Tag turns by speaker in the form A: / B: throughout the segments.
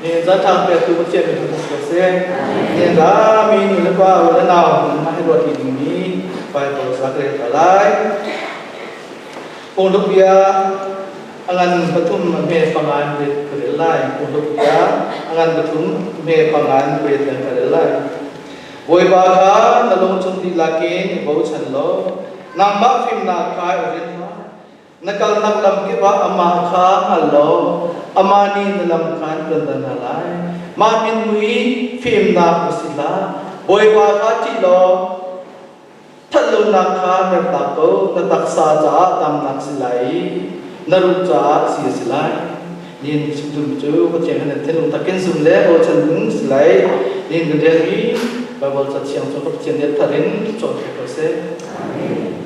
A: Ni caan ṭha pektu Pathian mi thangṭhat ko seh. Ni rami nu le pa u le nau nangmah he ruahṭi dingmi Bible ca ka rel ta lai. Phungtluk bia a ngan pathum a hme panga in ret ka rel lai. Phungtluk bia a ngan pathum hme panga in ret ka rel lai. Bawipa kha na lungchung dihlak in i bochan law nangmah fimnak kha i rinh hlah. Na kalnak lam kip ah amah kha hngal law amah nih na lam kha an ṭuanter hna lai. Mah mithmui fimnak na si hlah. Bawipa kha ṭih law ṭhatlonak kha mertak ko. Na taksa caah damnak si lai i na ruh caah si a si lai. Nihin chimtu cu Pathian kha nan thinlung takin zum le bochan ding si lai. Nihin kan relmi Baibal Cathiang cu Pathian nih thar in cawnpiak ko seh. Amen.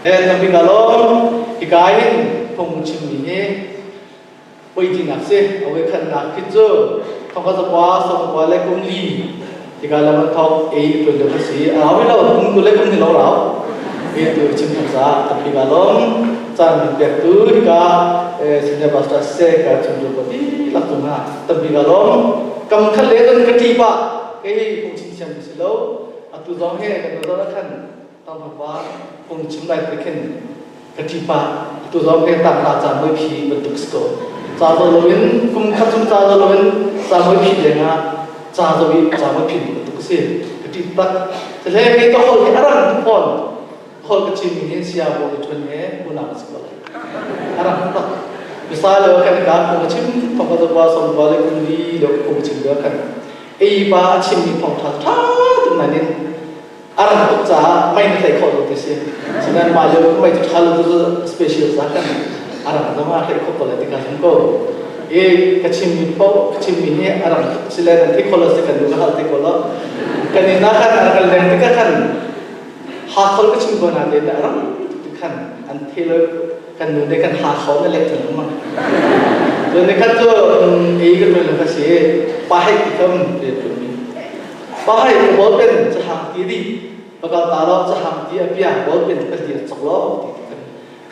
A: Tampi ka lawm. Hika in phung chimmi hi puitinak si. Awe khatnak khi cu thongka zakwa sawmkua le kum li hika lam an thawk ei tuan deuh si. A rau lo kum kul le kum ni lo rau. Hi tu chim thong ca tampi ka lawm. Caan min pek tu hika senior pastor se ka chung tu ko ti lak tu nga tampi ka lawm. Kam khat le kan ka ti pa kei phung chim siam si lo. Atu zong he kan zong khan tangpa phung chim lai te khin ka ṭi pah. Atu zong he tangka ca mui phi bantuk si ko. Ca zo loin kum khat chung ca zo loin ca mui phi lengah ca zo i ca mui phi bantuk si. Ka ṭi tak. Hle kei ka hol hi arang tu phon. Hol ka chim mi hi sia bo ni thun he unau si ko lai. Arang tak. Misal lo kan ka phung chim thong ka zo som ba le kum li lo phung chim do kan ei pa a chim mi thong tha tha tu nan in a ran tuk caah mei na hlei khawh lo ti si. Sinain mah lio mei cu ṭha lo cu special za kan. A rang zong ah hlei kho ko lai ti ka zum ko. I ka chimmi paoh ka chimmi hi a rang tuk si le nan thei kho lo si kan nu ka hal te ko lo. Kan inn ah khan a rak leng tikah khan hakhol ka chim ko na te a rang tuk ti khan an thei lo kan nu nih kan hakhol na leh cang lengmang. Cun nikhat cu ei ka tuan lo ka si pa hei ti kam rian tuanmi. Pa hei ka ball pen cahang ti dih pakal ta lo cahang ti a pia ball pen ka ti a chok lo ti ti kan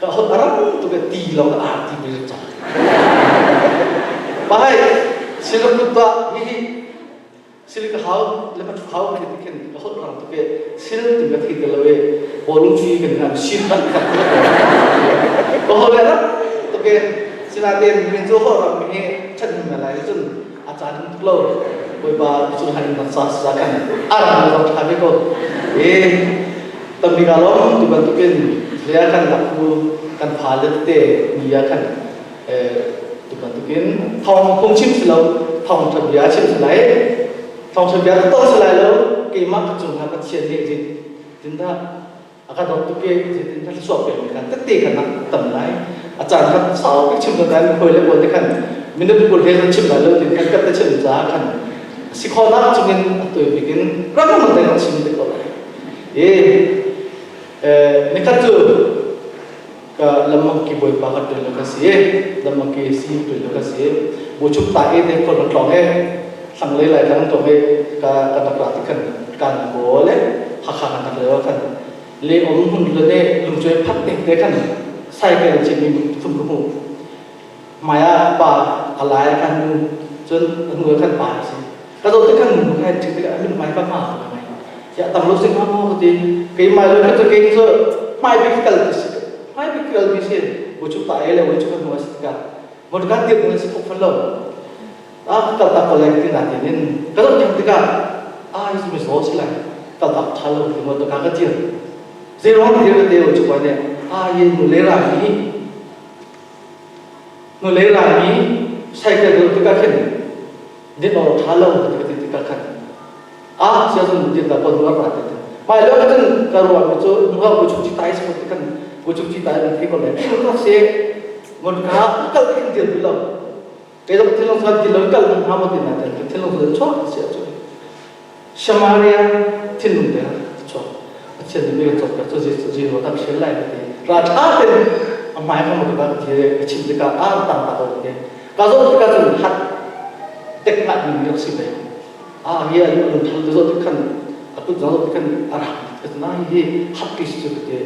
A: ka hot a rang tuk ti lo ka ar ti mi chok. Pa hei siluk kut tuah hi hi sil ka hau le ka hau khi ti khin ka hot rang tuk e sil ti ka thi te lo e bawlung chi kan ngam sil ban khat ko ho le rak tuk e sinaten min chu ho ram mi hi chan na lai cun a caan tuk lo bawipa cu han na sa sa kan aram lo tha ve ko e tambi ka lom tu bantukin lea kan lakhu kan pha le te ni ya khan tu bantukin thawng phung chim si lo thawng ṭha bia chim si lai thawng ṭha bia to si lai lo keimah ka cung ah Pathian nih zin tindah a ka dawt tuk i zeitin ka suak peng mi khan tette khan nak tam lai a caan khan sau bik chim lai khoi le pawl te khan minute kul he chim lai lo tin khan kan te chim ca khan si khawnak chungin a toi bik in ram man deng chim te ko lai e nikhat cu ka lamang ki bawipa ka ṭuan lo ka si lamang ki si ṭuan lo ka si bu chuk ta e te khol tlong e thlang lei lai thlang tlong e ka ka nak ra ti khan kan ko le hakha kan nak le khan le om hun le ne lungchuai phat te te khan cycle chi mi thum ku mu maya pa alai khan nu cun nu khan pa si ka zo te khan nu khan chi te min mai pa ma mai ya tam lo sing ma mo ti kei mai lo ka ke chu mai bi kal ti si mai bi kal bi si bu chu ta ele bu chu kan nu si ka mo ka ti nu si phok lo a kal ta ko lai ti na ti nin ka zo ti ka ai mi so si lai kal tak tha lo ti mo to ka ka ti zero ti te chu pa ne a ye nu le ra mi Hnulei rami cycle dawr tikah khin din awk ṭha lo ka ti tikah khan ah sia cun din ta ko nuar ra ti mai lo ka cun ka ruah mi cu nuar bu chung chi tai si ti kan bu chung chi tai an thei ko le thil tok se ngon ka kal khin til ti lo ke dok thil long san til lo kal ha mo tin na tel thil long san chok sia chu Samaria thinlung te chuak Pathian nih mi cawk cu zi ro tak hrial lai ti ra tha ten a hmai ka mo ka ti ka chim tikah a tang ta ko te ka zo tikah cun hat tek ngat mi mi si ve a hi a lu thal te zo ti khan a kut zo ti khan a rak ka na hi hat ki su te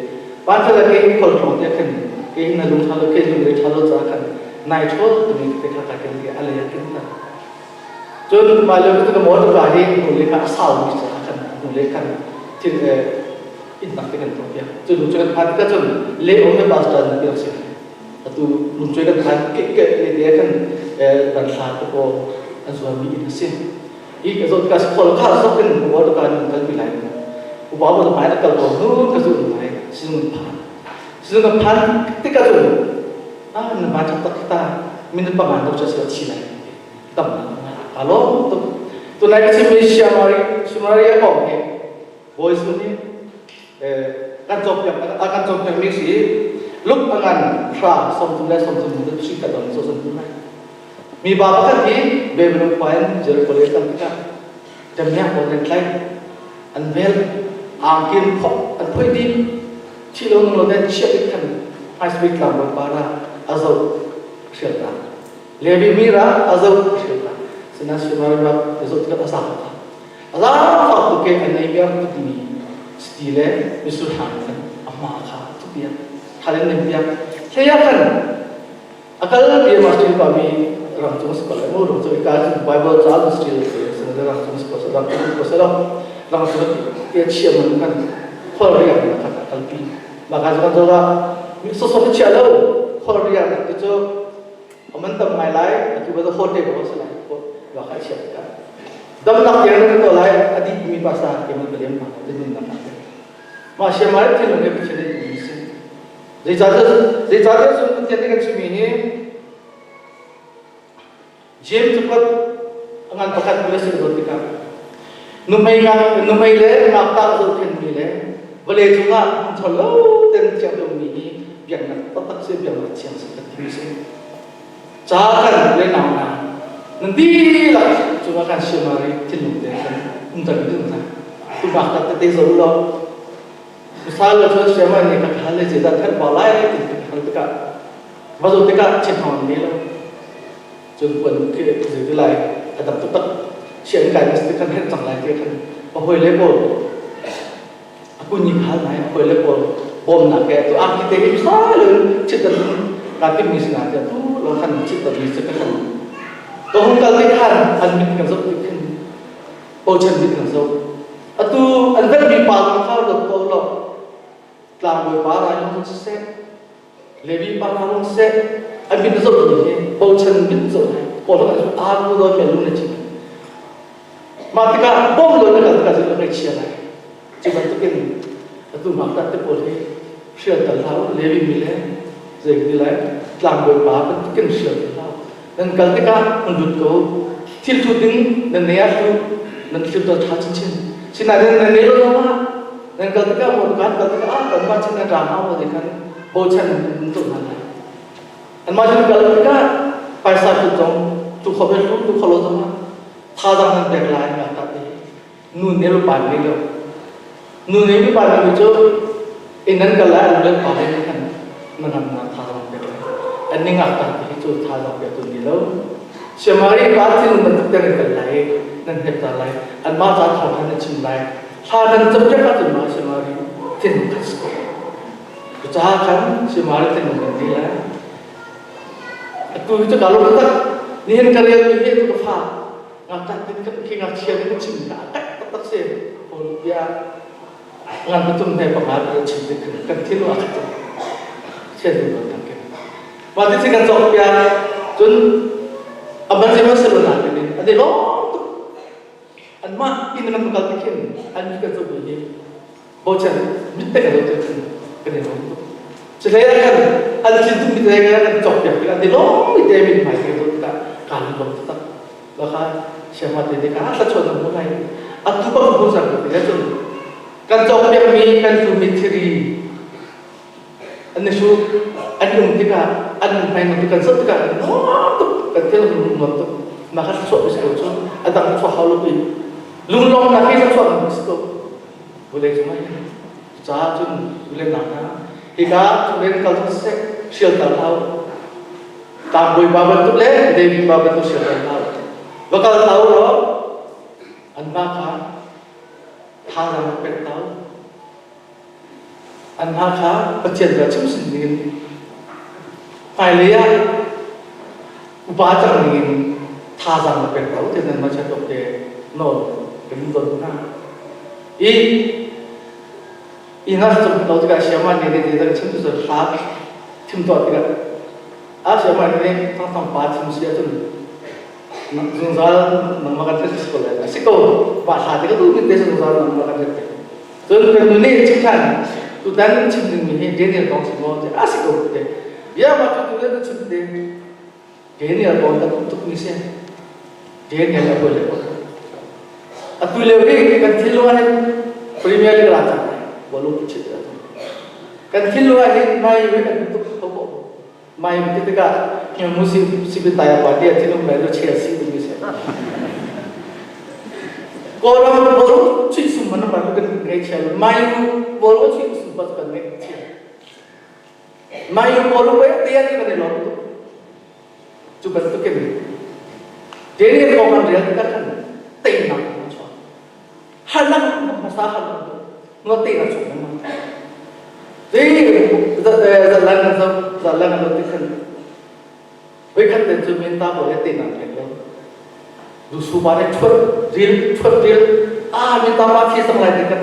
A: pan ta ke khol thong te khan ke na lung thal ke lung re thal cha khan nai thol tu mi te kha ka ken ti a le kin ta Cun mah lio cu maw ka hi hnulei kha a saumi caah khan hnulei khan thil inn tak te kan tuah piak. Cu lung cu kan phan tikah cun le om le pastor na piak si. Atu lung cu kan phan ke ke le te khan van thla te paw an zuarmi inn a si. Hi ka zawt ka si khol kha zok in maw ka nun kal pi lai. Upa mo mai na kal ko nu ka zu mai sinung phan. Sinung phan tikah cun ah na ma tak tak ta min pa man do cha si chi lai. Tam a lawm tuk. Tunai ka chimmi Shamari Samaria kong hi Bawi Jesuh nih kan cawnpiak a kan cawnpiakmi si luk a ngan hra 30 le 30 si ka don so san tunai. Mi pa pakhat hi Babylon khua in Jericho lei tam tikah damiah pawl an tlaih an vel angkin phok an phoi dih thi lo nung lo den chiah bik khan hmaisabik tlangbawi pa ra a zoh hrial ta Levi mi ra a zoh hrial ta sina Shemari ra a zoh tikah a zang ta a zang fak tu ke an ei biar tuk mi sti le misul hang khan a hma kha tu piak thalen nem piak thleya khan a kal bia ma stil pa mi ram chung si ko lai mu ram chung ka Bible ca lu stil se sina ram chung si ko ram chung ko se lo ram chung te chia man kan khol riang na khat kal pi ma ka zo zo mi so so chia lo khol riang ti chu aman tam ngai lai atu ba hote ko se lai ko wa kha chia ka dam nak tiang na to lai adi mi pa sa ke man baliam ma te nun na ma she mai thil ne piche ne ni se zeicahtiah cun Pathian nih kan chimmi hi James cakuat a ngan pakhat kul a si ruat tikah nuhmei nuhmei le ngakṭah zohkhenhmi le vawlei cungah hmunchol lo ten thianghlimmi hi Biaknak taktak si, biaknak thiang si kan timi si. Ca kan le nau hna nan dihlak cungah kan siamari thinlung te kan um cang ding hna. Tumak tak tete zo lo. Misal lo cun siamari nih ka hal le zeidah kan pa lai ti kan hal tikah va zo tikah chim ne lo. Cun puan khi zei ti lai a dam taktak sian kai mas ti kan hen cang lai ti khan a hoi le pawl a kunyi hal nai a hoi le pawl bawmnak ke tu angki te hi sa lo chitan ka tim mi sina te tu lo khan chitan mi se ka khan to hung kal te khan an mit kan zoh ti khin bochan mit kan zoh atu an vet mi pa kha lo ko lo tlangbawi pa rai lo siseh Levi pa hna lung seh an mit zoh mi hi bochan mit zoh lai pawl an aa ku do me lung na chim mah tikah bom lo na kal tikah zin na chia lai cu bantukin atu mak te pawl hi hrial tal hau Levi mi le zei ti lai tlangbawi pa bantukin hrial tal hau nan kal tikah an lut ko thil thu ding nan nei ah thu nan thil to tha chinchin sinain nan nei lo zongah nan kal tikah mo kan kal tikah ah kan mah chin nan ra hau mo khan bochan in tu hna lai an mah chin kal tikah paisa tu zong tu kho ve tu kho lo zongah thazang nan pek lai nga ta te nu ne lo pa ne lo nu ne mi pa ne cu in nan kal lai an le pa ne khan na ngam na thazang pek lai an ni ngak ta te cu thazang pek tu ni lo Siamari pa thil nan tuk ten kal lai nan hnet ta lai an mah ca thawng khan nan chim lai hla nan cam piak ahcun mah Siamari thin khat si ko cucaah khan Siamari thin nan ni lai atu hi cu ka lung tak nihin ka rel mi hi ka fa ngakṭah tin kan khi ngakchia nih kan chim ka tak taktak si paul bia ngan pathum he panga kan chim ti kan thil a khat chian lu kan ke mah ti kan cawk pia cun aman se Barcelona tin in ane lo tuk an mah in kan kal ti khin an kan zo hi bochan mit te kan lo te khin kan i lawm tuk Cuhlei ah khan an thintung mi te kan cawk piak tikah an i lawm mi te min hmai te kan zoh tikah kaan lawm taktak. Baka siama te nih ah thlachuan na hmu lai. Atu bang hmu cang ti cun kan cawk piak mi kan tu mi thiri an i hruk an um tikah an hmai nu kan zoh tikah kan nuam tuk kan thil nuam tuk mah kha thluachuah mi si ko cu a dang chuah hau lo pi lunglawmnak hi thluachuah mi si ko vulei cung ah hin Cucaah cun ulenak hna hika chungren kal cu siseh hrialter hau. Tlangbawi pa bantuk le Levi pa bantuk hrialter hau. Va kal hau law anmah kha thazaang pek hau. Anmah kha Pathian bia chim sin dingin hmailei ah upa cang dingin thazaang na pek hau ti nan mah chiat te nawl kan in don hna. I inn ah cun lo tikah siama nih nih dang chim cu hla thim tuah tikah a siama nih thang thang pa thim si ahcun zungzal nangmah kan si ko lai a si ko pa hla te ka duh mi te zungzal nangmah kan te cun kan nu nih chim than tutan chim ding mi hi Daniel kong si maw a si ko te bia ma tu tu le chim te Daniel kong kan tuk mi si Daniel a hoi le Atu lio hi kan thinlung ah hin Premier League ra cang bawlung chit ra kan thinlung ah hin mai we kan tuk kho ko mai ti tikah hngemu si si tai pa ti thinlung mai do Chelsea ti si Kawlram bawlung chuih sum man man kan ngei chia mai bawlung chuih sum pa kan ngei chia mai bawlung we te kan i lom tuk Cu bantukin Daniel kong an rel tikah khan teinak a chuak. Harnak hmasa harnak nga teinak chuak lengmang. Zei zatlang kan zoh zatlang kan zoh tik khan voikhat ten cu min ta pawl he teinak pek lo. Dusu pa nih thuat ril thuat ril ah min ta pa thi cang lai ti kan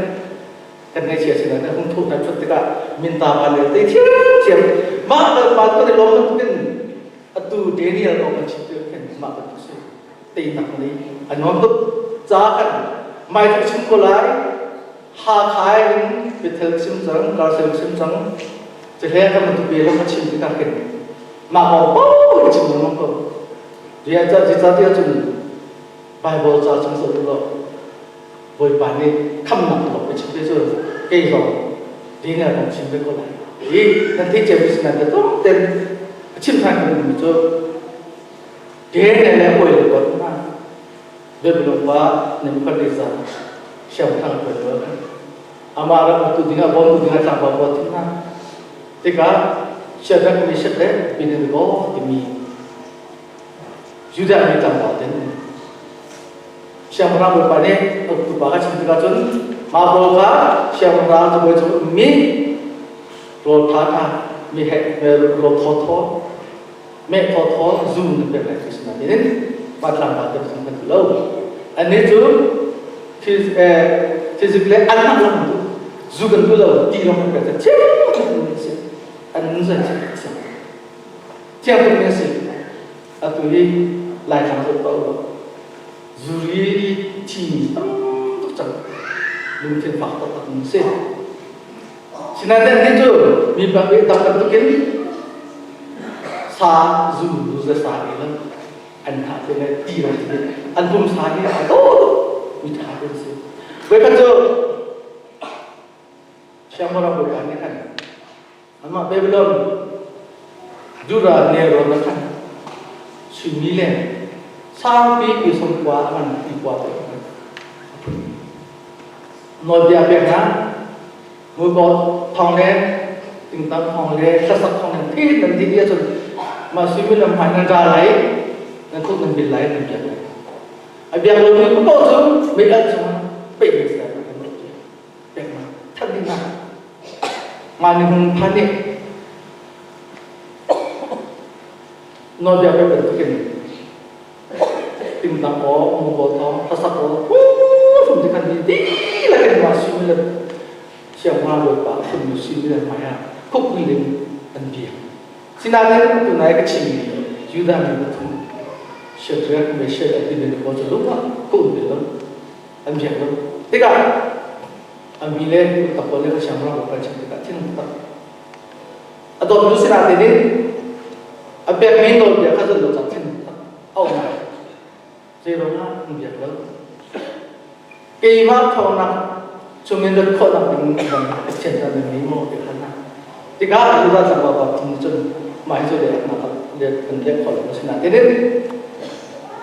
A: kan ngaihchia sin ah hung thuh hna thut tikah minta pa le te thiamthiam mah kan pa kan i lawm bantukin atu Daniel kong kan chim tikah khin mah bantuk si teinak nih a nuam tuk ca kan mai cu chim ko lai Hakha in Bethel chim cang Karsel chim cang cahle kan bantuk be lo ka chim tikah khin mah kong paoh ka chim lengmang ko ria ca ca ti ahcun Bible ca chung zoh law Bawipa nih khamnak a ka chim te cu kei zong Daniel kong chim ve ko lai. I nan theih cia mi si nan tlawm ten a chim than kan mi cu Daniel le hawi le bot hna Babylon pa Nebuchadnezzar siangpahrang tuan lio khan amah ram uktu dingah bawmtu dingah tlangval pawl thim hna tikah Shadrach, Meshach le Abednego timi Judah mi tlangval ten siangpahrang bawipa nih uktu pa kha chim tikah cun mah pawl kha siangpahrang cabuai cung ummi rawl tha kha mi he rawl thawthaw meh thawthaw zu nan pek lai ti sinain mah tlangval te chung kan ti lo annih cu physic le an hak lang tu zu kan tu lo ti long kan pek thiang tuk mi si an nun zai thiang thiang tuk mi si atu hi Laitlang zoh ko zuri thi tam tuk cang lungthin fak taktak mi si. Sinain ni cu mi bang dang bantukin sa zu zu sa ei lo an tha te le ti lo ti an pum sa hi a do mi tha te si. Voi khat cu Siangpahrang bawipa nih khan Amah Babylon Dura nelrawn ah khan suimi le saupi pi sawmkua a ngan ti kua te a phun. Nawlbia pek hna, muko thawng le tingtang thawng le hlasak thawng le thi nan ti ahcun mah suimilam hmai nan ra lai, nan khuk nan bil lai, nan biak lai. A biak lomi paoh cu mei alh chungah peih nan si lai. Peknak that ding ah mah ni hung phan nih nawlbia pek bantukin tingtang aw, muko thawng, hlasak aw, phum ti khan ni dihlak in mah suimilam siangpahrang bawipa a phunmi suimilam hmai ah khukbil in an biak. Sinain tunai ka chimmi Judah mi pathum Shadrach, Meshach, Abednego cu lung ah ka um bel lo. An biak lo. Tikah a mi le takpawl le siangpahrang bawipa chim tikah thin tak a dawttu sinah te nih a pekmi nawlbia kha zulh lo cang thin tak a um lai. Zeiruangah an biak lo? Keimah thawngnak chungin rat khawhnak ding bang Pathian ta nan ngei maw ti kha na. Tikah Judah tlangval pa thum cun mah hi cu le nak le kan lek khawh lo sinah te nih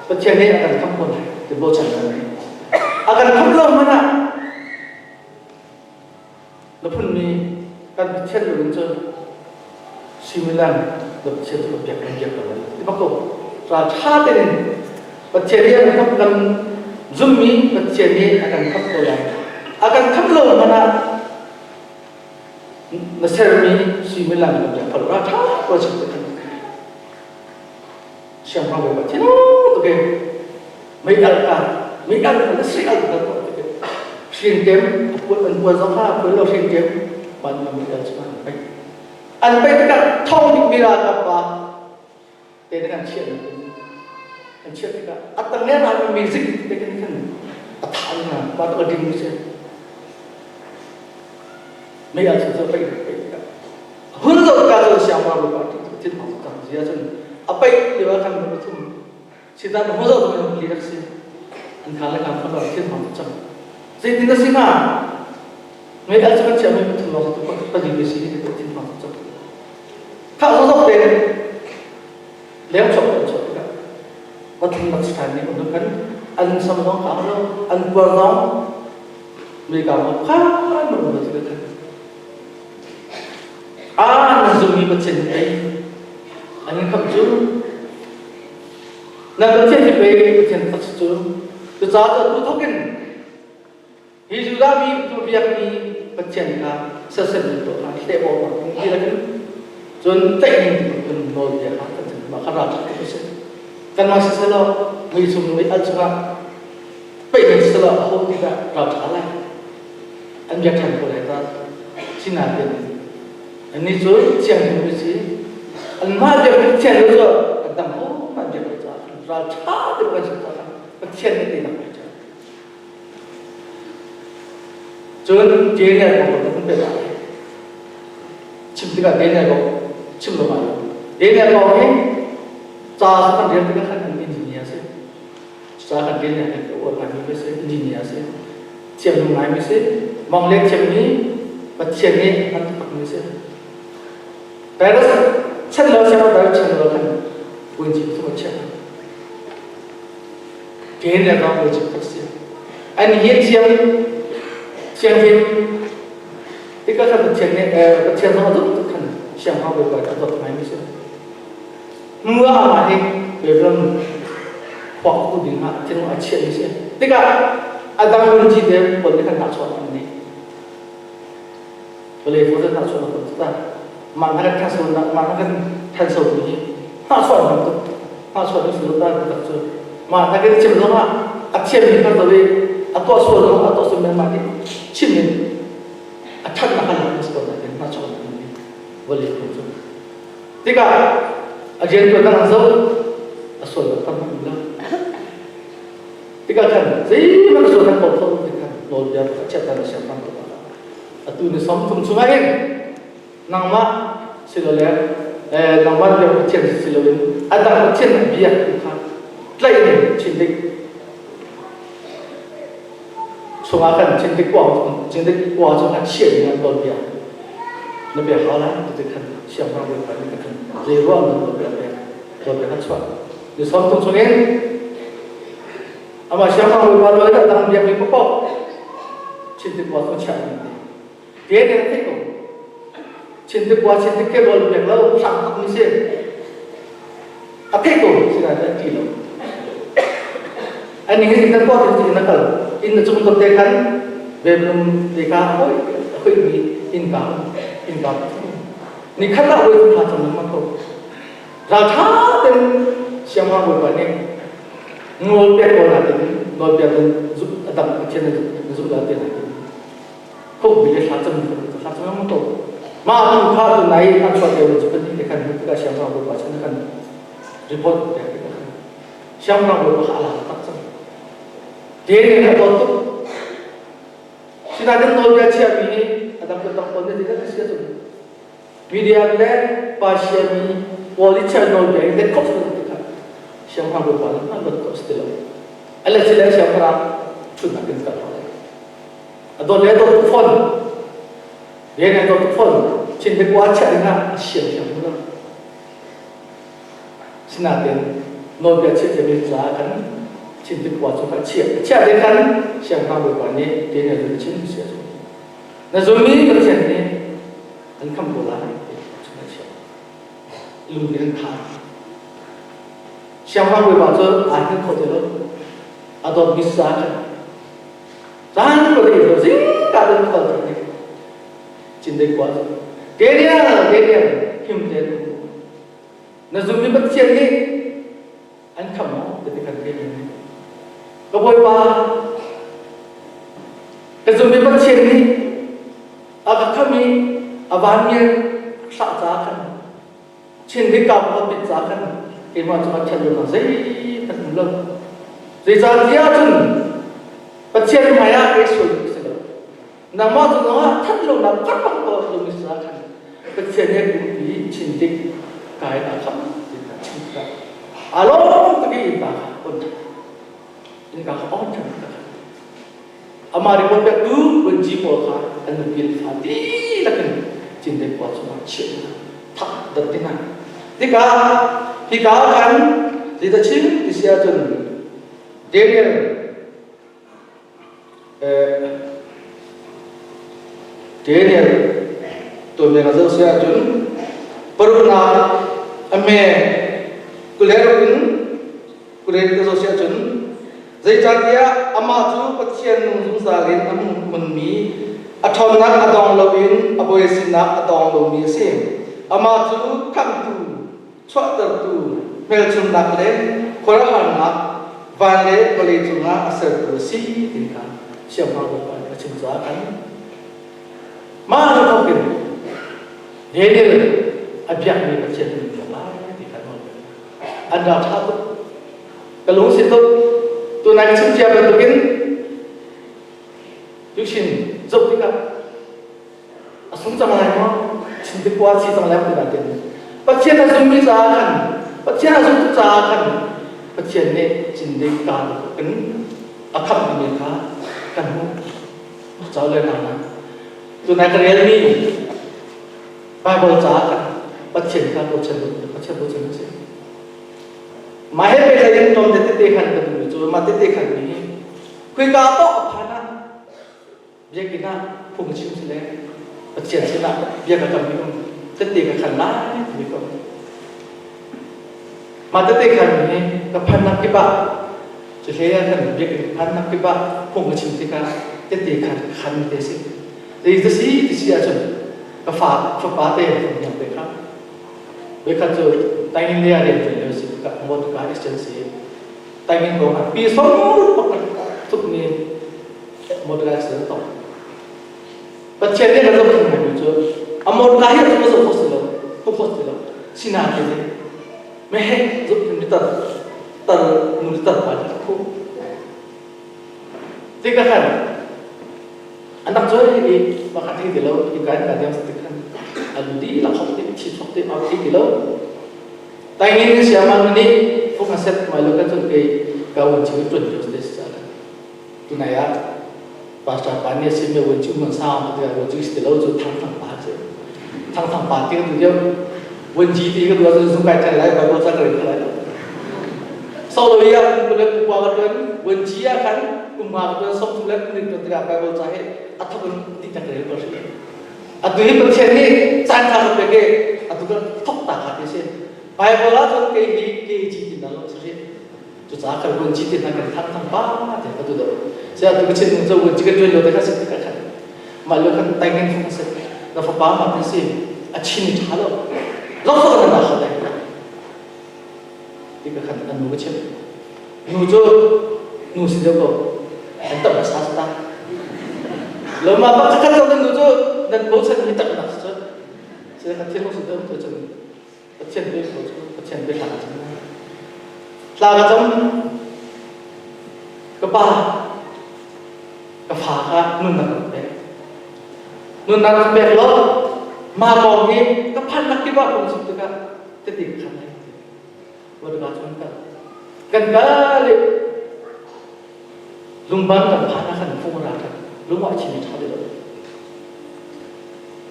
A: Pathian nih a kan khamh ko lai ti bochan kan ngei. A kan khamh lo hmanh ah na phunmi kan Pathian lo in cun suimilam na Pathian cu kan biak kan biak ko lai ti bak ko ral ṭha tein Pathian nih a kan khamh kan zummi Pathian nih a kan khamh ko lai a kan khamh lo hmanh ah na sermi suimilam kan biak ko ral ṭha ko chim te kan siangpahrang bawipa thin tuk in mei alh ka mei alh na sui alh ka hrin kem a an puan zong kha puan lo hrin kem man ma mei alh chu an pei an pei tikah thong bik mi ralkap pa te an chiah an chiah tikah a tang le ral mi zik te kan khan a tha na pa to ding si mei alh chu pei pei tikah hun zo ka cu siangpahrang bawipa thil hmang cang zia cun a paih lio ah khan pathum sitan ho zo tu li rak si an kha le kam kha thil hmang cang zeitin na si hnga ngai al cu kan chiah mi pathum lawng tu pali ve si ti thil hmang cang kha zo zo te leng chok kan chok tikah pathum rak si than ni kan kan an sam zong ka lo an puar zong mi ka mo kha an um lo ti kan Ah, na zummi Pathian hi ei. An in khamh cu. Na Pathian hi pei Pathian tak si cu. Cucaah cu atu thawk in hi Judah mi tu biakmi Pathian kha sersiam mi tuah kha hleh awk ah ti lakin cun tlaih ning ti bantukin nawlbia kha kan cun mah kha ral ṭha tuk a si. Kanmah siselaw mei chung mei alh chungah peih ning siselaw aho ti dah ral ṭha lai. An biak ṭhan ko lai ta. Sinain annih cu thianghlim an si. Anmah biak Pathian cu an dang ko an biak lo caah ral ṭha deuh kan si caah Pathian nih teinak pek ṭhan. Cun Daniel kong kan hun pek lai. Chim tikah Daniel kong chim lo ngai lo. Daniel kong hi ca kan rel tikah khan an engineer si. Ca kan rel nih kan uar ngaimi si, engineer si. Thiam ngai mi si. Mang le thiam mi. Pathian nih an takmi a si. Virus chan lo siang virus chan lo khan vuanci thum a chiah. Ke le rang vuanci khat si. An hi thiam thianghlim tika khan Pathian nih Pathian zong a dawt tuk khan siang hau bawipa a dawt ngai mi si. Hnu ah amah hi Babylon khuak tu ding ah thinlung a chiah mi si. Tikah a dang vuanci te pawl nih khan hnahchuah an nei. Vawlei faw cu hnahchuah na tuk ta. Mah na kan thanso mah na kan thanso mi hi hnahchuah na tuk. Hnahchuah nu si ta tak cu. Mah na kan chim zong ah a thiam mi kan zo i a tuah sual zong a tuah sual men mah nih chim in a that na kan lak ko na tin hnahchuah na ni vawlei faw cu. Tikah a rian tuan dang zo a sual lo tam lo. Tikah khan zeihmanh sual kan ko tho ti khan nawlbia a chiat na siam tam tuk. Atu ni 30 chungah hin nangmah silole nangmah biak Pathian si loin a dang Pathian na biak tu kha tlaih in chindik chungah khan chindik kuang chindik kua chung khan chiah ding an nawlbia na bia hau lai ti khan siangpahrang bawipa nih khan zei ruah na nawlbia pek nawlbia kha chuah ni 30 chungin Amah siangpahrang bawipa lawi dah dang biakmi paohpaoh chintikua cu chiah ding ti. Te ne theih ko. Chintikua chintik ke rawl pek lo hrang tuk mi si. A theih ko sinain a ti lo. Ani hi kan tuah ti na kal inn na cung te khan vemlum te ka hoi hoi mi inn ka inn ka ni khat ah wei tha cham ma ko Ralṭha tein siangpahrang bawipa nih nawl pek ko nain nawlbia in a dang Pathian na zumh lo te nain khukbi le thlacam thlacam lengmang ko. Mah tu kha tu nai an chuah te cu pahnih te khan tikah siangpahrang bawipa chan khan report pek tikah khan siangpahrang bawipa kha a lak tak cang. Te nih a dawt tuk. Sinain nawlbia chiahmi hi a dang dang pawl nih zeidah a si ahcun Midian le Persia mi pawl i chiah nawlbia in let khawh si tikah siangpahrang bawipa nih hman lot khawh si ti lo. A let si le siangpahrang ṭhutnak in kal hau. A dawt le dawt tuk fawn. Rian a dawt tuk fawn. Chin te kua chiah ding ah a sian thiam lo. Sinain nawlbia chiah ciami caah khan Chin te khua cu kha chiah. Chiah te khan siangpahrang bawipa nih Daniel cu chim si a Na zummi Pathian nih an khamh ko lai ti chung a chiah. Lung in an thah. Siangpahrang bawipa cu aa hngilh kho ti lo. A dawtmi sa khan caan ko dei lo zingka te kal thei nih cindei khua cu Daniel Daniel him te na zummi Pathian nih an khamh maw ti kan thei ning ka bawipa ka zummi Pathian nih a ka khamh i a vanmi hlah ca khan chin ka pa pit ca khan keimah cu a ṭhat lo zei kan um lo zeicahtiah cun Pathian hmai ah kei sual si lo nangmah cu zongah that lonak karpak ko lo mi sa khan Pathian he kumpi chin dik kai a kham ti ka chim ka along tuk i innka kha on innka kha on ṭhan ka amah report pektu vunci pawl kha an nupi le fa dihlak in cindek khua chungah chiah thah dat ding ah tikah hika khan zeidah chim ti si ahcun Daniel Daniel tuanbia ka zoh si ahcun paruknak a me kuleruk in kuret ka zoh si ahcun zeicahtiah amah cu Pathian nung zungzal in a hmunmi a ṭhawnnak a dong loin a bawi sinak a dong lomi a si. Amah cu khamhtu chuahtertu hmelchunhnak le khuaruahharnak van le vawlei cungah a sertu a si ti kha siangpahrang Bawipa nih a chim caah khan mah cu thawk in Daniel a biakmi Pathian kan biak lai ti kha nawl an ral ṭha tuk ka lung si tuk tunai ka chim cia bantukin Luchin zoh tikah a sung cang lai maw chin kua chi cang lai ti natin Pathian a zummi caah khan Pathian a zumtu caah khan Pathian nih cindei ka in a khamh mi kha kan hmuh chau le na. Tunai ka relmi Bible caah khan Pathian kha bochan Pathian bochan a si. Mah he pehtlai in tlawm tete khan ka duhmi cu mah tete khan mi hi kuika paoh a phan ah biakinn ah phung chim si le Pathian sinah bia ka kammi um tete ka khan lai timi ko. Mah tete khan mi hi ka phannak kip ah cu hlei ah kan biakinn phannak kip ah phung ka chim tikah tete khan khan te si. Zei ta si ti si ahcun ka fa fapa te hniang te kha voikhat cu Taingin lei ah rian ṭuan lio si tikah motor car accident si Taingin kong ah pi som pakhat tuk mi motor car accident tong. Pathian nih ka zoh mi cu a motor car hi a zoh kho si lo tuk kho si lo sinain nih meheh zoh mi tar tar nu tar pa khu tikah khan anak cu hi pakhat thei ti lo i kai ka diang ti khan alu di la khok ti chi chok ti ma thei ti lo tai ngin ni sia ma ni fung aset mai lo ka chun ke ka won chi tun jo ste sa tunai ah pastor pa ni sim me won chi mun sa ma ti won chi ste lo chu thang thang pa che thang thang pa ti tu jo won ji ti ka du zu kai than lai bible cha ka lai so lo ya kum le kum kwa ka tuan won ji ya khan kum nga ka tuan som thum le kum ning tuan tikah bible cha he a thok in ti tak rel ko si atu hi Pathian nih caan tha ka pek i atu kan thok ta kha ti si bible ah cun kei hi ke ji ti na lo si cucaah kan won ji ti na kan thang thang pa te ka tu do sia tu ka chin nung cho won ji ka tuan lo te kha si ka khan mah lo khan tai ngen fung se na fapa ma te si a chin tha lo lo so kan na kha lai ti ka khan an nu ka chim nu cu nu si deuh ko an tam sa ta lo ma ba khat zo nu cu nan bochan mi tak nak cu se kha thil su deuh to cun Pathian pe ko cu Pathian pe hla cam hla ka cam ka pa ka fa kha nunnak ka pek nunnak ka pek lo ma kong hi ka phannak kip ah kong chim tikah tete ka khan lai Wadga cun kan kan kal i lungban kan phan ah khan fung ra khan lung ah chim ṭha ti lo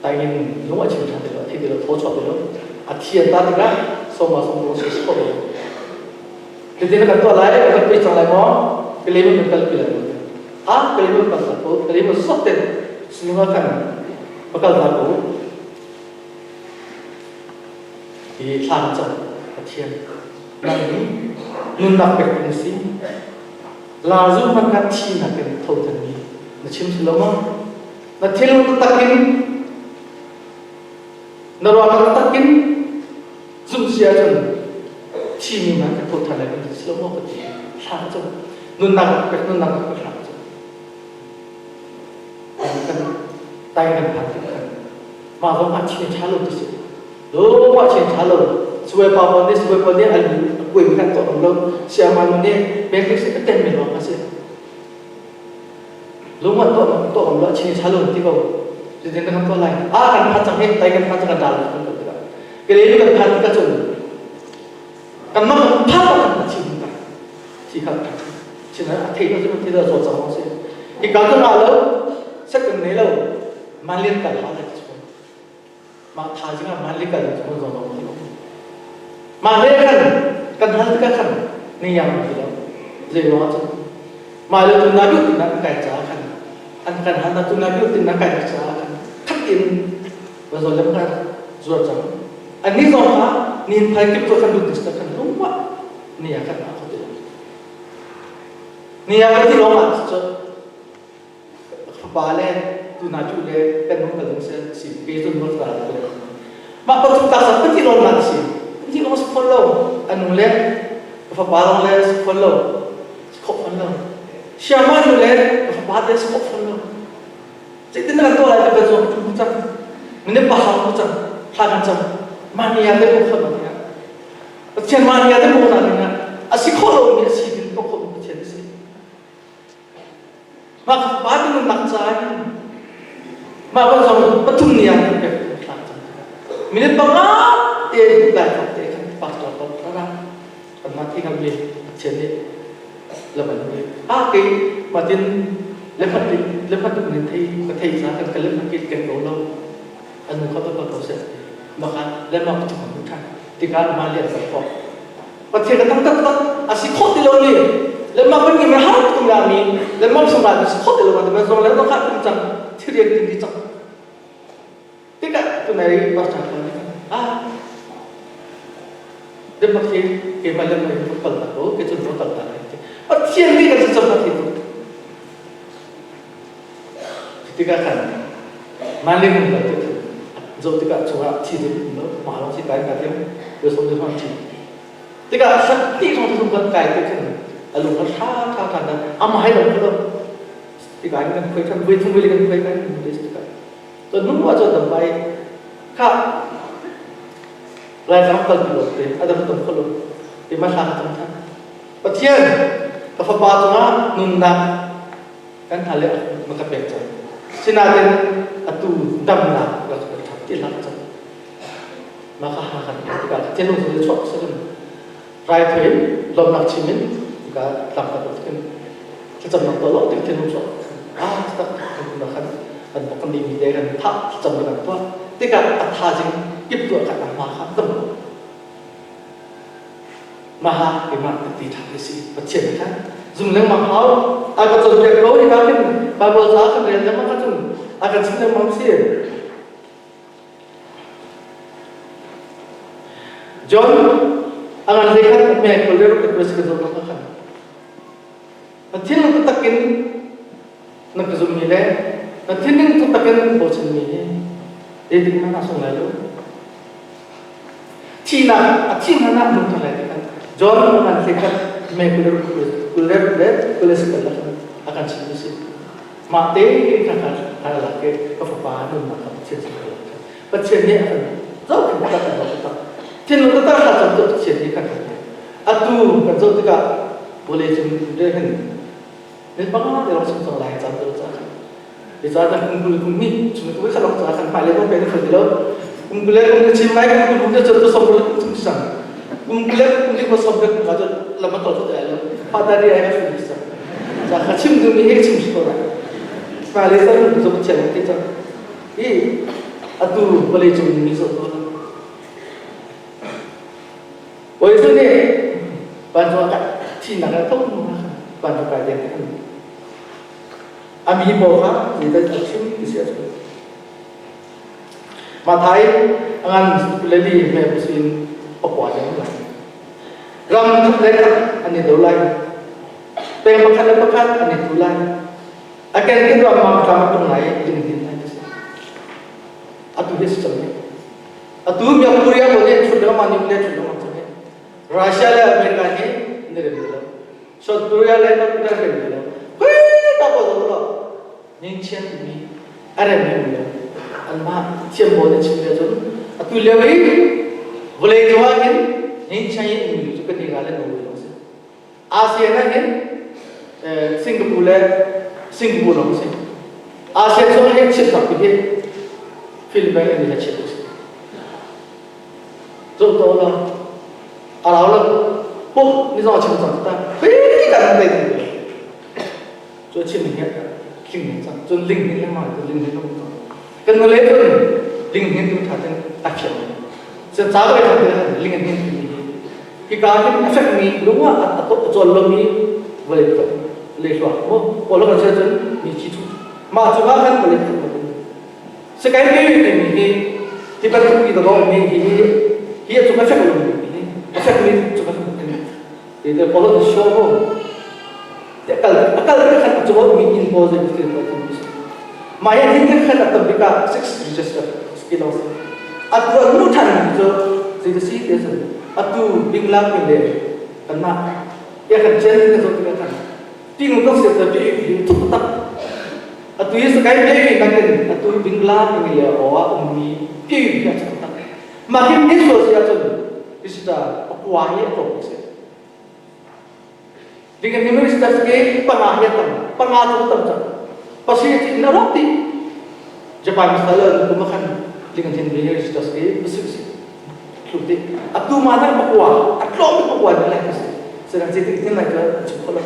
A: taingin lung ah chim ṭha ti lo thei ti lo thaw chuak ti lo a thian ta tikah soma som ro si kho lo tete na kan tuah lai kan pei cang lai maw ka le kan kal pi lai maw ah ka le kan kal ko ka le sot ten singa kan pakal ta ko Hi thla cam Pathian nang hi nunnak pek na si. Lazu hmanh kha thihnak in tho thanmi na chim si lo maw? Na thil taktak in na ruahnak taktak in zumh si ahcun thimi hmanh ka tho than lai kan si lo maw ka ti thla cam nunnak pek nunnak pek thla cam kan tai kan phan kan mah zong ah chin ṭha lo ti si lo mah chin ṭha lo suai pa pon nih suai pon nih an kuai khan to lo siama nu nih basic si aten mi lawng a si lungwan to to lo chin ṭha lo ti ko tin kan to lai a kan phan chang he tai kan phan chang kan dal kan to tikah ke le kan phan ka chun kan mah kan phan kan chin ta chi kha chin a thei lo chu thi da zo chang si hi ka ka lo set kan nei lo Manlian kal hau lai ti mah thaizing ah manli kal cu zong zong ti mah le khan kan hal tikah khan ni yang ti lo zei ruang cun mah le tu na biu tin an kai ca khan an kan hal na tu na biu tin na kai ca khan khat in va zo lem kan zuar cang an ni zong kha nin phai kip to khan du tis khan lungwa ni ya khan a kho ti lo ni ya kan ti lo ma cu Fapa le tuna cu le kan nung ka lung se si ke zun nul ta le mah pa cu ta sa pati lon na si pati lon si phon lo anu le fapa long le si phon lo si khop phon lo siama nu le fapa te si khop phon lo zeitin na kan to lai ka zo tu cang mine pa ha ku cang thla kan cam mania te ko khon na Pathian mania te ko na na asi kho lo mi asi din ko kho Pathian si Mah pa ti nunnak ca in mah ban zong pathum ni ah kan pek thlak cang. Minute panga te duh lai fak te khan pastor ko ra kan mah thi ngam mi Pathian nih laban ni a ke matin Le khat le khat tuk thei ka thei ca kan ka le khat kan ko lo anu kha ka ko se maka le mak chu kan than tikah ma lian ka ko Pathian ka tam tak tak a si kho ti lo ni le mak ban ngi ma har tum la mi le mak sung la si kho ti lo ma zong le kha tum chang thirian tin di chang tikah tunai pastor ko ni ah dem mak hi ke ma lem mai kal ta ko ke chun kal ta Pathian nih kan cham pathian tu tikah khan mali mun kal te zo tikah chungah thi ding lo ma long si kai ka tiam yo som de hon thi tikah sakti song song kan kai te khan alung kha tha tha tha na ama hai lo lo tikah kan khoi than voi thum voi kan khoi kan tikah to nu wa cho dam bai kha lai lam kal ti lo te adam tam kholo te ma thla tam than Pathian ka fapa cungah nunnak kan hna le na ka pek cang sinain atu damnak rak ka thap ti hlah cang mah ka ha kan tikah thinlung cu chuak sakin rai thuin lawmnak chim in tikah tlam ka kan thlacamnak to lo tik thinlung chuak ah tak kan kan kan kan mi te kan tha thlacam kan tuah tikah a thazing kip tuah khat ma kha dam Maha keimah ka ti ṭhan si Pathian kha zum lengmang hau a ka cawnpiak ko hika khin Bible ca kan rel lengmang kha cun a kan chim lengmang si John a ngan hlei khat me kul le ruk te ka zoh ka khan Pathian taktak in na ka zummi le na thinlung taktak in bochanmi hi zeitik hmanh ah sung lai lo. Thihnak a thih hmanh ah nung ṭhan lai ti khan John an hlekhat me kul le le kul le sikal a kan chimmi si. Mah te kha kha kha lak ke ka fapa nunnak kha Pathian sin ka lak Pathian nih a kan zohkhenh tak kan zoh tak. Thinlung taktak kha cam cu Pathian nih kan kan Atu kan zoh tikah vawlei cung de hin ni panga te lawng chung cang lai cam deuh ca ti ca kan kum kul kum hnih chung tu kha lawng ca kan hmai le kong pe na khal ti lo kum kul le kum le chim lai kum kul kum le chon tu som kul kum sang kum kul le kum li ko som le kum ka chu lama to chu te lo pa ta ri ai ka fu sa ca kha chim du mi he chim su ko lai hmai le sa kum zo chen ti cha i atu vawlei cung mi zo to Bawi nih vancung ah thihnak ah tho vancung kai deng kan a mi pawl kha zeidah a chim ti si ahcun Mathai a ngan leli me sin pakua deng lai ram khat le khat an i do lai peng pakhat le pakhat an i tu lai a ken kin ram mang tlam tung lai ding din lai atu hi si cang Atu North Korea pawl nih chun lengmang nuclear chun lengmang cang hi. Russia le America hi an i rem lo. South Korea le North Korea rem lo. Hui ta ko zo lo. Ning chian timi a rem mi lo. Anmah thiam bawl na chim le cun atu lio i vawlei cung ah hin ning chian in um cu kan i ral le no lo si. ASEAN ah hin Singapore le Singapore lawng si. ASEAN chung hin chiatnak hi Philippines in a chiat si. Zoh to la a rau lo pum ni zong chim cang ta hui kan dei cu chim hi king ni cang cun ling hin lengmang cu ling hin lengmang cang kan nu le cun ling hin tu tha ten a phiang cun ca ko tha ten ling hin ti hika hin a fekmi lung ah a cawl lomi vawlei to le hluak mu polo kan sia cun mi chi thu mah cu ah khan vawlei to sekai mi timi hi hi bantuk mi dawh mi hi hi a cung a fek lomi hi a fekmi cung a fek ti te polo the show ho te akal akal te khan a cung mi in bo ze ti to thum ma ya hin te khan a tam bika six register skill atu an mu than cu zei te si te sun atu bingla mi le kan ma ya kan chen te zo te kan ti nu tok se te pi pi thuk tak atu hi sakai pi pi nakin atu bingla mi le o a um mi pi pi a chak tak ma hin ni so sia chun isita akwa hi a tlawm si Dengan ni minister ke panga hi tam panga tu tam cang pasi ti na rok ti Japan misalan kumakan dengan hin minister ke besi besi thlu ti atu ma na pakwa atlom pakwa ni lai si sedang ti tin lai ka chim kholo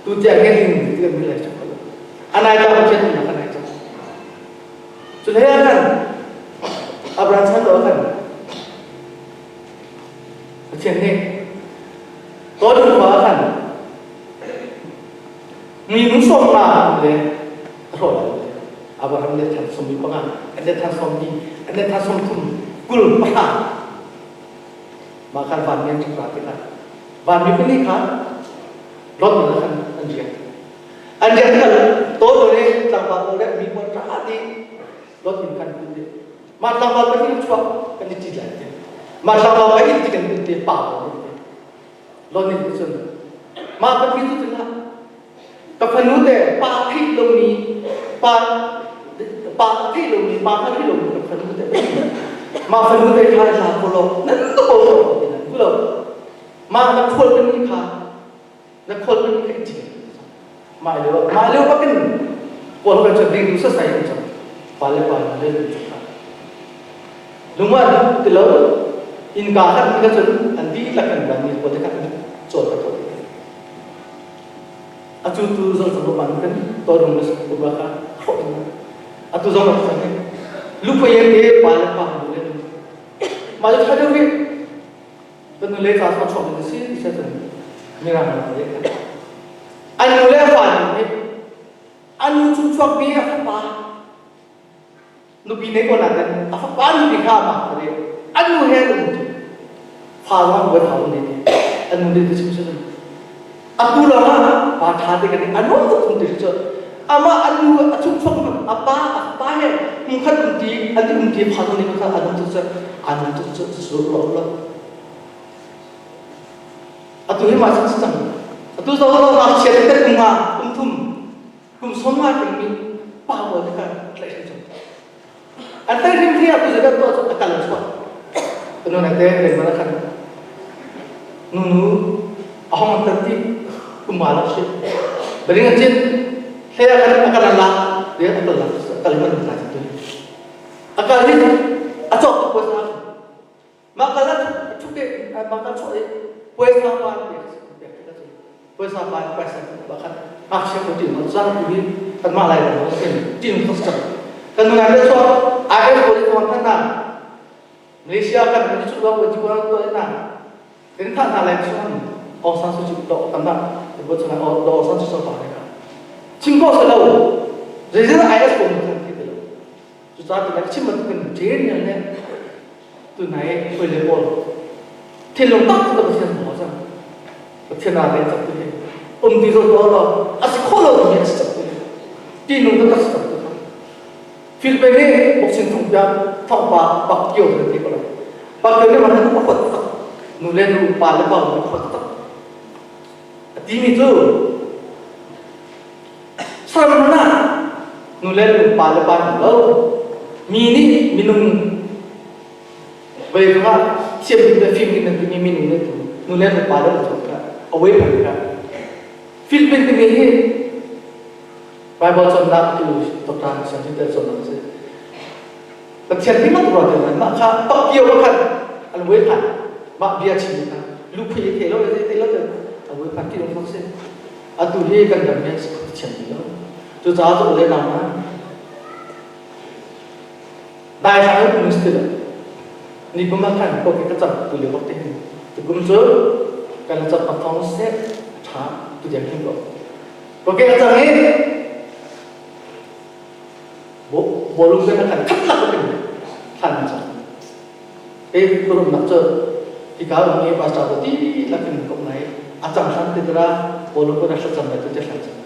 A: tu tia ngen ling ti kan mi lai chim kholo. Anai ta Pathian umnak anai cang. Cu hlei ah khan Abraham chan lo khan Pathian nih Tawdun khua ah khan minu sawm nga le a hrawh lai Abraham le than sawm panga an le than sawm li an le than sawm thum kul pahra mah khan van mi an ra tikah vanmi pahnih kha Lot in khan an riak an riak tikah tawdun le tlangval pawl le mi pawl ra ti Lot in khan kun ti mah tlangval pahnih chuak kan i ṭi lai ti mah tlangval pahnih ti kan kun ti pa pawl ti Lot nih cun mah pahnih cu cun ka fanu te pa theih lomi pa pa theih lomi pa kha theih lomi ka fanu te mah fanu te kha hla ko lo nan to ko lo ti nan ku lo mah na khual kan ni kha na khual kan ni kha i mah lio mah lio bakin kawl kan chu ding sa sai kan chang pa le pa le lu kha lungwan ti lo innka khat ka cun an dihlak kan ban mi pawl te kha chawl ka chawl atu tu zong zong ban kan to rung le su ba kha khawh in atu zong ka chan lu phaye te pa le pa lu le ma le tha deuh hi kan nu le ca so chok ni si ti cun mirang le an nu le fa ni an nu chung chuak mi a fapa nupi nei ko nain a fapa nupi kha amah kha le an nu he an um ti fa zong buai fa ne ti an nu te chim sin atu lawng ah pa tha te kan anu tuk thung ti cu ama an nu a chung chuak a pa a pa he hmun khat um ti an um ti pha ne kha anu tu cu anu tu cu su lo lo atu hi ma cang cang atu zo lo ma chia te kum nga kum thum kum som nga ting mi pa pawl te kha tlaih hrim cang an tlaih hrim khi atu zeidah tuah cu a kal chuak kanu na te len mana khan nu nu a hong tan ti kum ma la shi bering an chin hle a kan a kal la de a kal la kal man la tu a kal ni a chok tu puasa mah kal a thu ke mah kal chuah i puaisa pa puaisa pa puaisa ba khan ngakchia ko tin no zang tu hi kanmah lai lo sin tin khos cang kan nungai le chuak IS ko ni thawng than na Malaysia kan kan chu lo ko ji ko to na tin tha na lai chuan Aung San Suu Kyi do kan na bo chana do Aung San Suu Kyi pa ne ka chim ko se lo zeizin IS ko ni than thi lo Cucaah tunai chim bantukin ṭen le tunai hawi le pawl thinlung tak cu Pathian maw cang Pathian aa rel cak tu hi um ti zo to lo a si kho lo mi a si cak tu hi tinung tak si cak tu kha Philippine nih boxing thong pia thong pa pak kio kan ti ko lo pak kio nih man a khot tak nu le nu pa le pa nu khot tak a ti mi cu Saram ah nu le nu pa le pa lo mi nih minung vawlei cungah thiam le fim in nan timi minung le tu nu le nu pa le nu kha away phan kha Philippine timi hi Bible cawnnak tu Dr. Sanjita cawnnak si Pathian hi mat ruat in mah kha pakio khan an wei phan mah bia chim kha lu phui the lo le the lo an wei phan ti lo si Atu hi kan ram hi thiam ti lo. Cucaah cu le nau hna daithlang in um si lo. Ni kum ah khan ko ka cam tu lio bak te hin. Tukum cu kan cam a thong se tha tu diang hin ko. Ko ke ka cang i bolung kan kan khat lak kan thlan cang. E kurum nak cu hika um i pastor ko ti lakin ko nai a cang hlan te tara polo ko na thlacam lai tu te hlan cang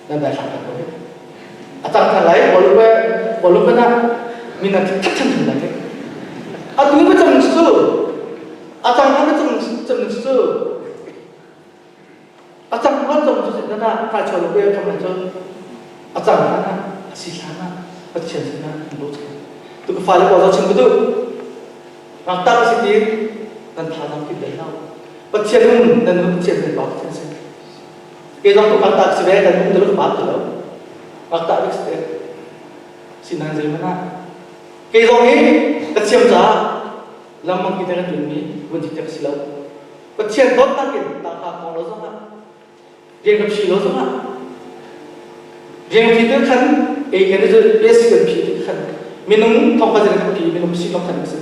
A: nan dai hlan ko he a cang than lai polo ko polo ko na min na thak than than lai a tu ba cang su a cang than cang cang su a cang hlan cang cu na na ta chol ko ya tham lai cun a cang hlan ah a si hlan ah Pathian sinah an lo cang tu ka fale pawl chim ka duh ngaktak si ti nan tha zang kip dai lo Pathian um nan nu Pathian nan pa Pathian si ke zong tu ngaktak si ve kan um te lo ka pa te lo ngaktak bik si te sinan zei mana ke zong hi ka thiam caah lamang ki te kan tun mi vun ti tek si lo Pathian dawtnak in tangka kong lo zongah rian ka phi lo zongah. Riangphi te khan ei kan cu basic kan phi te khan minung thong kha kan phi minung si nok khan si.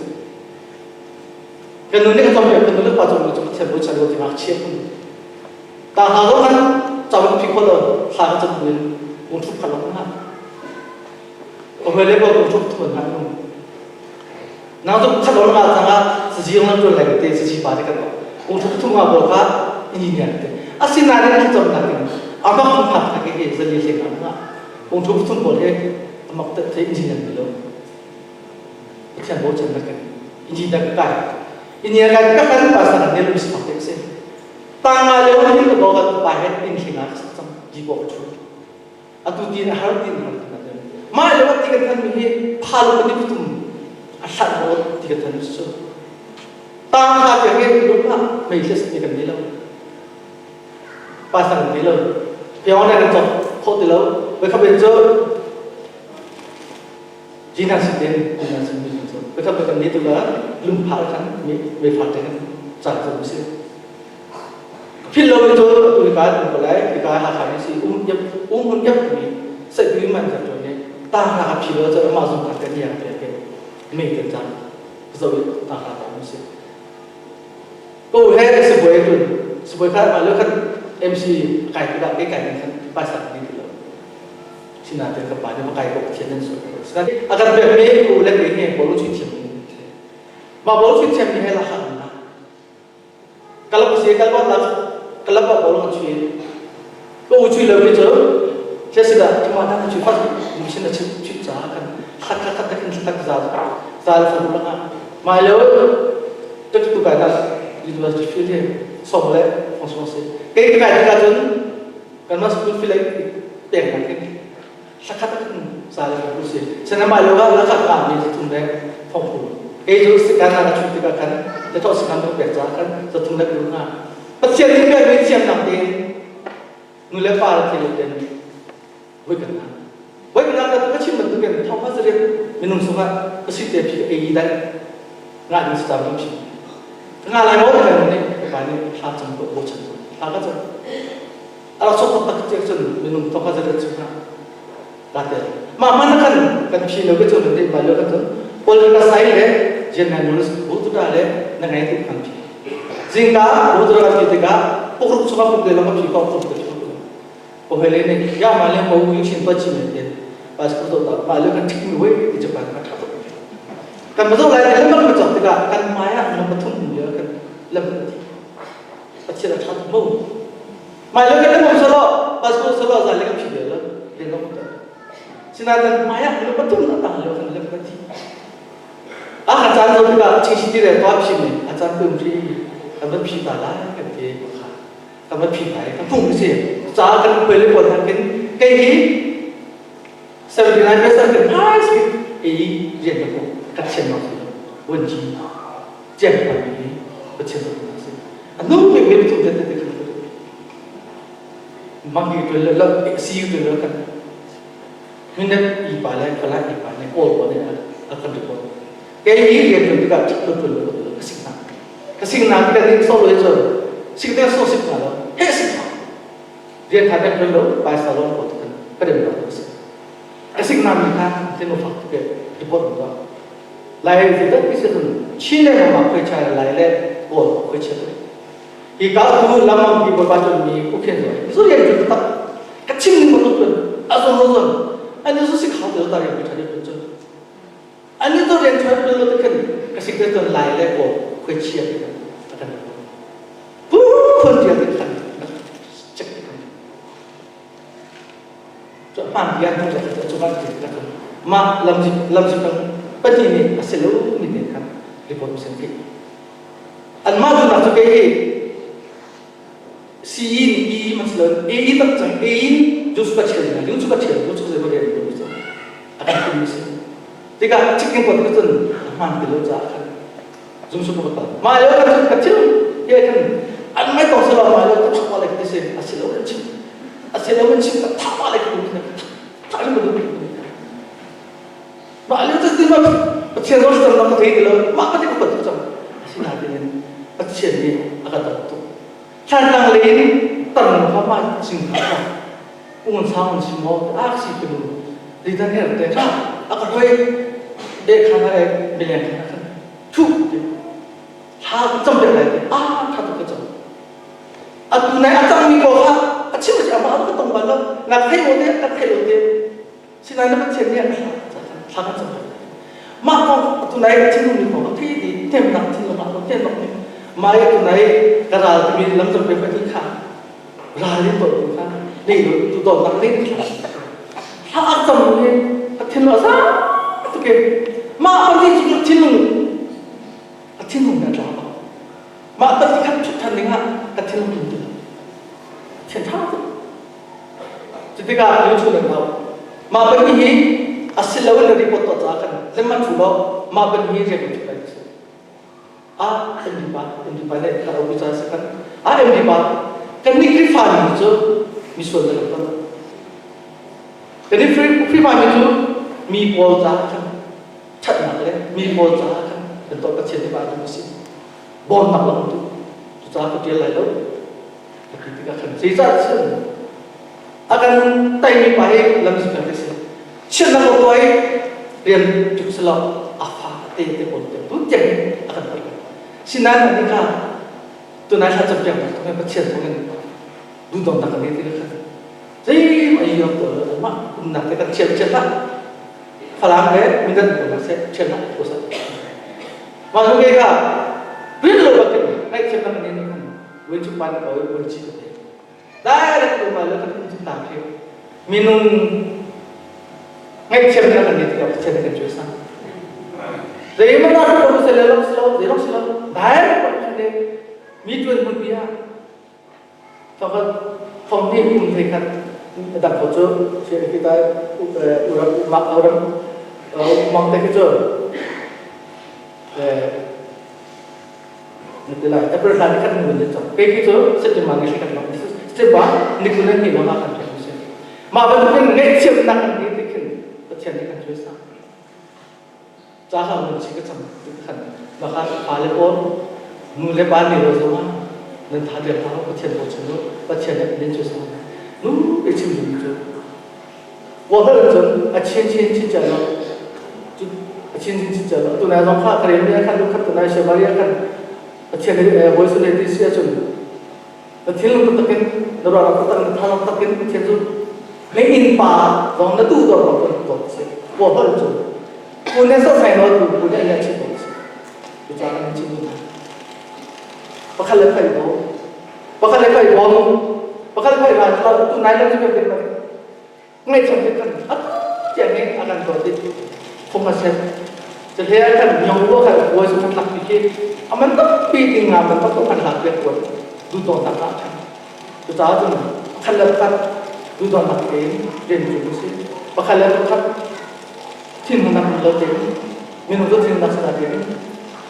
A: Kan nu nih ka cawm kan nu le pa cawm cu Pathian bochan lo ti ngakchia kun. Ta hna zong khan cawm phi kho lo thla ka cam in ung thup kha lo na. O hoi le bo ung thup thun ha nu. Nang cu khat lo nga changa sazi ong tuan lai te sazi pa te kan ung thup thum nga bo kha engineer te. Asinain kan cawm na tin amak thum phat kha ke zali hle nga ung thup thum pawl he amak te the engineer ti lo. Pathian bochan na kan engineer ka kai. Engineer kai ka kan pa sang ne lu si te se. Tanga le ni ka bo ka pa he in thlinga ka sak cang ji bo ka thu. Atu tin a har tin har tin a Mah le ti kan than mi hi phal ka ni putum a hlat ro ti kan than su. Tang ha te nge lu ma mei thles ni kan ni lo. Pa sang ni lo. Piao na kan chok kho ti lo. Ve kha ben chu Jinan si ten jinan si mi chu. Ve kha kan ni tu la lum phal khan mi me phat te kan chan chu si. Phil lo mi cu atu hika an um ko lai, hika Hakha nih si um yap um hun yap mi seh man kan tuan i ta hna ka phi lo cu amah zung khan kan iang te ke mei kan cang zo i ta hna ka um si. Ko he sibawi tun sibawi kha mah lo khan MC kai tikah ke kai khan paisa ni ti lo. Sinain ka pa nih ma kai ko thian nan so. A kan pek mi u le ke he bolu chin thiam mi. Ma bolu chin thiam mi he la han na. Kalap si kalwa la kalap ba bol chui ko u chui lo mi cu che si da thuma ta chui fat mu sin na chim chim cha kan khat khat khat khin tak za za la fu la mai lo tek tu kai ta university feel he som le phong som se ke kai ta chun kan ma school fee lai pek na khin hlakhat in sa le ku si sanama lo ga la khat ka mi thum le phong phu ke ju sikan na chu tika khan te to sikan no pek cha khan za thum le ku nga Pathian nih pek mi thiam nak te nu le pa le thil ten voi kan na voi kan na ka chim ban tu ken thong ha zariat minung sunga ka si te phi ei dai nga ding sa ding phi nga lai mo kan ni ka ni thla cham ko bo chan thla ka cham A rak chuak taktak tiah cun minung thawk a zeizat chungah kaa tel. Mah hmanh ah khan kan phi lo ke cun kan deh bal lo kan cun political science le general knowledge bututa le na ngai tuk kan phi. Zingka bututa kan phi tikah pukruk chungah puk de long ka phi ko tuk te phi ko. Ko hele ne ya ma le mo yu chin pa chi me te passport to ta ma le kan thik mi wei ti japan ka tha tuk. Kan ma zo lai te lam ka chok tikah kan maya no pathum ya kan lam ti. Pathian a ṭha tuk mu. Mai lo kan um solo, pastor solo za le kan phi lo, le lo ta. Sinain mai ah lu pathum na tang lo kan lem ka ti. A han caan zo tikah ching si ti re to phi me, a caan tum ri kan van phi ta lai kan ti kha. Kan van phi ta kan phung si. Ca kan poi le pon han kin kei hi 79% kan high speed ei rian ka ko ka thian nok wan ji cian pa mi Pathian tu na si. A nu pe me tu te te khin mangi tu le la si tu le kan minute i pa le kala i pa le call ko ne a kan report ke hi rian tu ka thik tu tu le ka sing na ka sing na ka ding so le cho sing te so sik na lo he sik na rian tha kan lo pa sa lo ko kan ka dem lo ka sik ka sing na mi kha te mo fak ke report ko Lai zeidah ti si cun Chin le ram ah khuaichai lai le Kawl ah khuaichia tu. Hi ka tu lamam hi bawipa cun mi ukhen zo. Zu rian cu tak ka chim ning bantuk cun a zon lo zon ani zu si khau te ta rian tha cun cun ani to rian tha lo te khan ka sik te cun lai le Kawl khuaichia ti kan kan pu phun tial te khan check te khan cu hmaan bia hnu le cu kan ti ka tum mah lamzik lamzik kan pahnih nih a si lo mi te khan report sen khi anmah duhnak cu kei hi CE nih E man si lo A E tak cang A in ju su ka thial na ju su ka thial ju su zei rian tu cu a kan tum si tikah chicken pot ka cun a hmaan ti lo caah khan zum su ka mah lio kan cun ka thil he kan an mai tong selo mah lio ka thak le ka si a si lo kan chim a si lo kan chim ka thak le ka thak thak ka duh mah lio cu ti ma Pathian ro sam ka thei ti lo mah ka ti ka pat cang asinain Pathian nih a ka dawt tuk thlan tlang le in tan kha ma sing kha. Ung sang an si maw ak si tu ritan her te kha a ka hoi de kha na e mileng kha khan thu te thla ka cam deuh lai te a tha tu ka cam atu nai a cang mi ko kha a chim a ama ka tong bal lo na thei o te ka thei lo te sinain na Pathian nih a thla ka cam mah kong atu nai a thinlung mi kong a thi di temnak thinlung ah tem bak ni mai atu nai ka ral timi lam cam pe ti kha ral in ton kha nei lo tu don nak nei thla thla a cam ni a thinlung a sa tuke mah pati cu thinlung a thinlung na tla ba mah pati khat thut than ding ah ka thinlung tum tu thian tha tu Cutikah lungchung nan hau. Mah ban hi a si lo in report tuah caah khan zeihmanh thu lo mah ban hi rian kan ṭuan si. A MD pa MD pa nih ka ro ca si khan a MD pa kan nih Khrihfa mi cu misual na kan ton. Kan nih Khrihfa mi cu mi pawl caah khan ṭhatnak le mi pawl caah khan kan tuah Pathian nih mah si. Bawmnak lam tu cucaah ka ṭial lai lo. Ka ti tikah khan zeicah cun a kan teimi pa hi lam kan si chiatnak lo tuah i rian tuk si lo a fa te te pawl te tu tiang a kan pek sinain ani kha tunai thla cam piak thong Pathian thong in duhdawtnak kan ngei ti kha zei ai yok to lo mah umnak te kan thiam chiat lah Falam le mindat ko na se thiam lah ko sa mah nu ke kha rin lo bakin ngaih thiam na kan ni kan ဝင်chu pan ko wen chi te direct ko ma lo kan chu ta khe minung ngaithiam na kan ni tikah Pathian kan cu sa zei ma na ko se le lo se lo zei lo se lo direct ko khan de mi tuan mun bia fakat phong ni um thei khat dang ko chu se ki ta uram mak uram mak te ki chu Na ti lai. April thla ni khat ni ni cang. Kei khi cu September ni kan bang. September ni kul ni lawng ah kan ṭhen si. Mah bantukin ngaihchiatnak kan ti ti khin Pathian nih kan cuai sang. Ca hau nan chi ka cang ti khan maka fale pawl nu le pa nih lo zong ah nan tha der hau Pathian bochan u Pathian nih nan cuai sang. Nu i chim ding cu Kawlholh cun a chin chin chin chin lo a chin chin chin chin lo tunai zong kha Karel nih khan khat tunai Shemaria khan Pathian nih voice le ti si ahcun na thinlung taktak in na ruahnak taktak na thazaang taktak in Pathian cu na innpa zong na duh dawt bang cun dawt si Kawlholh cun pu ne so sai lo tu pu ne ne chin dawt si cucaah kan chin duh pakhat le phai bo pakhat le phai bom pakhat le phai ra tu nai lam cu kan ngaihcham hi kan atu tiang hi a kan dawt i phung a set cahle ah kan nyong lo kan buai su kan lak pi khi aman tampi ting nga man tam kan lak piak kuat duh tak ah khan cucaah cun pakhat le pakhat duh nak tein rian cu si pakhat le pakhat thin nak lo tein minung cu thin nak sana tein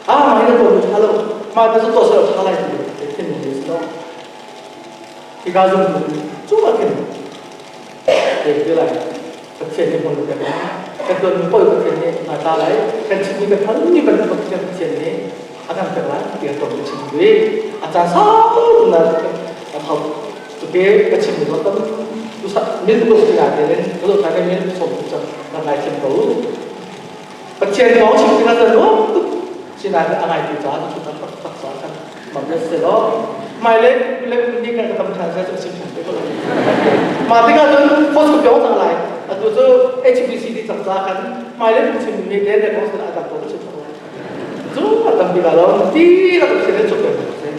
A: ah mah hi na tuah tha lo mah ta cu tuah selo tha lai ti thin ni si lo hika zong cu ah khin te lai Pathian nih hmun pek kan tuan mi pawl Pathian nih na tla lai kan chim mi kan hal mi bantuk Pathian Pathian nih a kan pek lai ti kan ton chim ve a caan sau na a thau tuke ka chim mi tam tu sa mil ko ti te len ko tha ne mil som tu cham na ngai chim ko Pathian kong chim ti na lo tuk sinain a ngai tu ca tu tak tak tak sa kan ma bes se lo mai le le ni kan tam than se chu sim than te ko ma ti ka cun post ko pyong cang lai atu cu HBC di cang ca kan mai le chim mi le le ko se a tam ko chim cu a tam bi la lo ti la ko se le chu pe se.